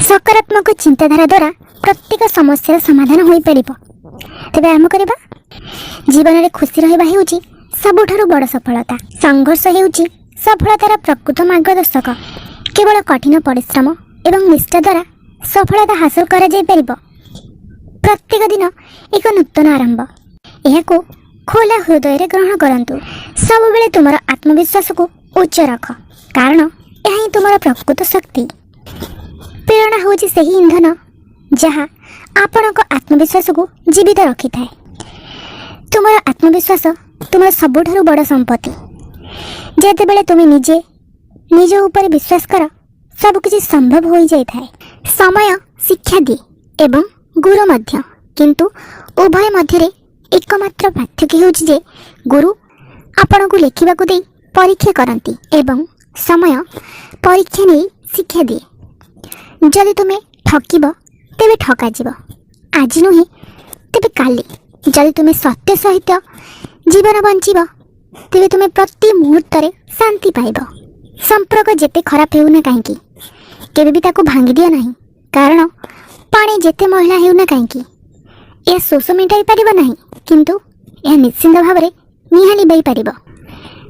ସକାରାତ୍ମକ ଚିନ୍ତାଧାରା ଦ୍ୱାରା ପ୍ରତ୍ୟେକ ସମସ୍ୟାର ସମାଧାନ ହୋଇପାରିବ। ତେବେ ଆରମ୍ଭ କରିବା। ଜୀବନରେ ଖୁସି ରହିବା ହେଉଛି ସବୁଠାରୁ ବଡ଼ ସଫଳତା। ସଂଘର୍ଷ ହେଉଛି ସଫଳତାର ପ୍ରକୃତ ମାର୍ଗଦର୍ଶକ। କେବଳ କଠିନ ପରିଶ୍ରମ ଏବଂ ନିଷ୍ଠା ଦ୍ୱାରା ସଫଳତା ହାସଲ କରାଯାଇପାରିବ। ପ୍ରତ୍ୟେକ ଦିନ ଏକ ନୂତନ ଆରମ୍ଭ। ଏହାକୁ ଖୋଲା ହୃଦୟରେ ଗ୍ରହଣ କରନ୍ତୁ। ସବୁବେଳେ ତୁମର ଆତ୍ମବିଶ୍ୱାସକୁ ଉଚ୍ଚ ରଖ, କାରଣ ଏହା ହିଁ ତୁମର ପ୍ରକୃତ ଶକ୍ତି। ପ୍ରେରଣା ହେଉଛି ସେହି ଇନ୍ଧନ ଯାହା ଆପଣଙ୍କ ଆତ୍ମବିଶ୍ୱାସକୁ ଜୀବିତ ରଖିଥାଏ। ତୁମର ଆତ୍ମବିଶ୍ୱାସ ତୁମର ସବୁଠାରୁ ବଡ଼ ସମ୍ପତ୍ତି। ଯେତେବେଳେ ତୁମେ ନିଜେ ନିଜ ଉପରେ ବିଶ୍ୱାସ କର, ସବୁକିଛି ସମ୍ଭବ ହୋଇଯାଇଥାଏ। ସମୟ ଶିକ୍ଷା ଦିଏ ଏବଂ ଗୁରୁ ମଧ୍ୟ। କିନ୍ତୁ ଉଭୟ ମଧ୍ୟରେ ଏକମାତ୍ର ପାର୍ଥକ୍ୟ ହେଉଛି ଯେ ଗୁରୁ ଆପଣଙ୍କୁ ଲେଖିବାକୁ ଦେଇ ପରୀକ୍ଷା କରନ୍ତି ଏବଂ ସମୟ ପରୀକ୍ଷା ନେଇ ଶିକ୍ଷା ଦିଏ। ଯଦି ତୁମେ ଠକିବ, ତେବେ ଠକାଯିବ। ଆଜି ନୁହେଁ ତେବେ କାଲି। ଯଦି ତୁମେ ସତ୍ୟ ସହିତ ଜୀବନ ବଞ୍ଚିବ, ତେବେ ତୁମେ ପ୍ରତି ମୁହୂର୍ତ୍ତରେ ଶାନ୍ତି ପାଇବ। ସମ୍ପର୍କ ଯେତେ ଖରାପ ହେଉନା କାହିଁକି, କେବେ ବି ତାକୁ ଭାଙ୍ଗିଦିଅ ନାହିଁ, କାରଣ ପାଣି ଯେତେ ମଇଳା ହେଉନା କାହିଁକି, ଏହା ଶୋଷ ମେଣ୍ଟାଇ ପାରିବ ନାହିଁ, କିନ୍ତୁ ଏହା ନିଶ୍ଚିନ୍ତ ଭାବରେ ନିଆଁ ଲିଭାଇ ପାରିବ।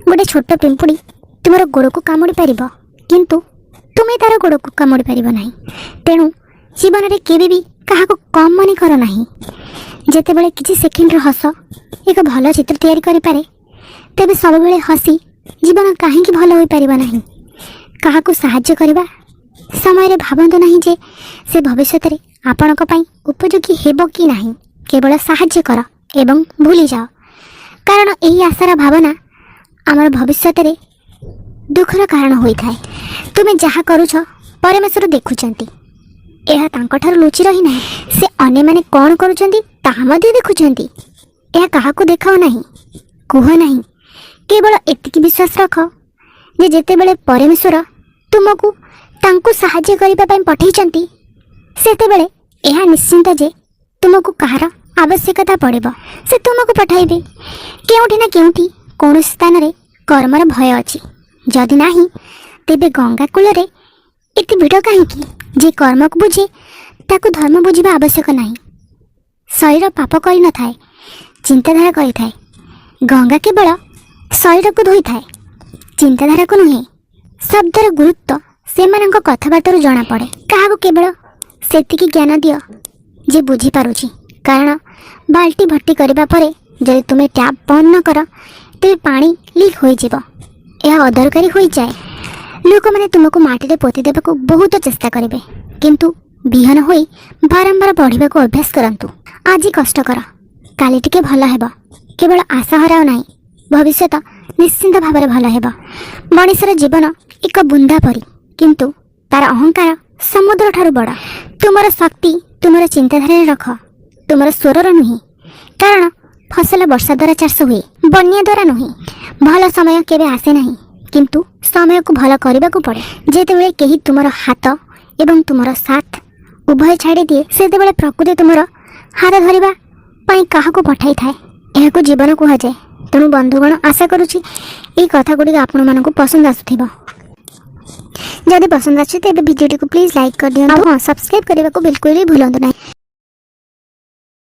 ଗୋଟେ ଛୋଟ ପିମ୍ପୁଡ଼ି ତୁମର ଗୋଡ଼କୁ କାମୁଡ଼ି ପାରିବ, କିନ୍ତୁ ତୁମେ ତାର ଗୋଡ଼କୁ କାମୁଡ଼ି ପାରିବ ନାହିଁ। ତେଣୁ ଜୀବନରେ କେବେ ବି କାହାକୁ କମ୍ ମନେ କର ନାହିଁ। ଯେତେବେଳେ କିଛି ସେକେଣ୍ଡର ହସ ଏକ ଭଲ ଚିତ୍ର ତିଆରି କରିପାରେ, ତେବେ ସବୁବେଳେ ହସି ଜୀବନ କାହିଁକି ଭଲ ହୋଇପାରିବ ନାହିଁ? କାହାକୁ ସାହାଯ୍ୟ କରିବା ସମୟରେ ଭାବନ୍ତୁ ନାହିଁ ଯେ ସେ ଭବିଷ୍ୟତରେ ଆପଣଙ୍କ ପାଇଁ ଉପଯୋଗୀ ହେବ କି ନାହିଁ। କେବଳ ସାହାଯ୍ୟ କର ଏବଂ ଭୁଲିଯାଅ, କାରଣ ଏହି ଆଶାର ଭାବନା ଆମର ଭବିଷ୍ୟତରେ ଦୁଃଖର କାରଣ ହୋଇଥାଏ। ତୁମେ ଯାହା କରୁଛ, ପରମେଶ୍ୱର ଦେଖୁଛନ୍ତି। ଏହା ତାଙ୍କଠାରୁ ଲୁଚି ରହିନାହିଁ। ସେ ଅନ୍ୟମାନେ କ'ଣ କରୁଛନ୍ତି, ତାହା ମଧ୍ୟ ଦେଖୁଛନ୍ତି। ଏହା କାହାକୁ ଦେଖାଅ ନାହିଁ, କୁହ ନାହିଁ। କେବଳ ଏତିକି ବିଶ୍ୱାସ ରଖ ଯେ ଯେତେବେଳେ ପରମେଶ୍ୱର ତୁମକୁ ତାଙ୍କୁ ସାହାଯ୍ୟ କରିବା ପାଇଁ ପଠାଇଛନ୍ତି, ସେତେବେଳେ ଏହା ନିଶ୍ଚିନ୍ତ ଯେ ତୁମକୁ କାହାର ଆବଶ୍ୟକତା ପଡ଼ିବ, ସେ ତୁମକୁ ପଠାଇବେ। କେଉଁଠି ନା କେଉଁଠି କୌଣସି ସ୍ଥାନରେ କର୍ମର ଭୟ ଅଛି। ଯଦି ନାହିଁ, ତେବେ ଗଙ୍ଗା କୂଳରେ ଏତେ ଭିଡ଼ କାହିଁକି? ଯେ କର୍ମକୁ ବୁଝେ, ତାକୁ ଧର୍ମ ବୁଝିବା ଆବଶ୍ୟକ ନାହିଁ। ଶରୀର ପାପ କରିନଥାଏ, ଚିନ୍ତାଧାରା କରିଥାଏ। ଗଙ୍ଗା କେବଳ ଶରୀରକୁ ଧୋଇଥାଏ, ଚିନ୍ତାଧାରାକୁ ନୁହେଁ। ଶବ୍ଦର ଗୁରୁତ୍ୱ ସେମାନଙ୍କ କଥାବାର୍ତ୍ତାରୁ ଜଣାପଡ଼େ। କାହାକୁ କେବଳ ସେତିକି ଜ୍ଞାନ ଦିଅ ଯେ ବୁଝିପାରୁଛି, କାରଣ ବାଲ୍ଟି ଭର୍ତ୍ତି କରିବା ପରେ ଯଦି ତୁମେ ଟ୍ୟାପ୍ ବନ୍ଦ ନ କର, ତେବେ ପାଣି ଲିକ୍ ହୋଇଯିବ। ଏହା ଅଦରକାରୀ ହୋଇଯାଏ। ଲୋକମାନେ ତୁମକୁ ମାଟିରେ ପୋତି ଦେବାକୁ ବହୁତ ଚେଷ୍ଟା କରିବେ, କିନ୍ତୁ ବିହନ ହୋଇ ବାରମ୍ବାର ବଢ଼ିବାକୁ ଅଭ୍ୟାସ କରନ୍ତୁ। ଆଜି କଷ୍ଟ କର, କାଲି ଟିକେ ଭଲ ହେବ। କେବଳ ଆଶା ହରାଅ ନାହିଁ। ଭବିଷ୍ୟତ ନିଶ୍ଚିନ୍ତ ଭାବରେ ଭଲ ହେବ। ମଣିଷର ଜୀବନ ଏକ ବୁନ୍ଦା ପରି, କିନ୍ତୁ ତାର ଅହଙ୍କାର ସମୁଦ୍ର ଠାରୁ ବଡ଼। ତୁମର ଶକ୍ତି ତୁମର ଚିନ୍ତାଧାରାରେ ରଖ, ତୁମର ସ୍ୱରର ନୁହେଁ, କାରଣ ଫସଲ ବର୍ଷା ଦ୍ୱାରା ଚାଷ ହୁଏ, ବନ୍ୟା ଦ୍ୱାରା ନୁହେଁ। ଭଲ ସମୟ କେବେ ଆସେ ନାହିଁ, କିନ୍ତୁ ସମୟକୁ ଭଲ କରିବାକୁ ପଡ଼େ। ଯେତେବେଳେ କେହି ତୁମର ହାତ ଏବଂ ତୁମର ସାଥ ଉଭୟ ଛାଡ଼ିଦିଏ, ସେତେବେଳେ ପ୍ରକୃତି ତୁମର ହାତ ଧରିବା ପାଇଁ କାହାକୁ ପଠାଇଥାଏ। ଏହାକୁ ଜୀବନ କୁହାଯାଏ। ତେଣୁ ବନ୍ଧୁଗଣ, ଆଶା କରୁଛି ଏହି କଥା ଗୁଡ଼ିକ ଆପଣମାନଙ୍କୁ ପସନ୍ଦ ଆସୁଥିବ। ଯଦି ପସନ୍ଦ ଆସୁଛି, ତେବେ ଭିଡ଼ିଓଟିକୁ ପ୍ଲିଜ୍ ଲାଇକ୍ କରିଦିଅନ୍ତୁ। ଆଉ ହଁ, ସବସ୍କ୍ରାଇବ୍ କରିବାକୁ ବିଲକୁଲ ବି ଭୁଲନ୍ତୁ ନାହିଁ।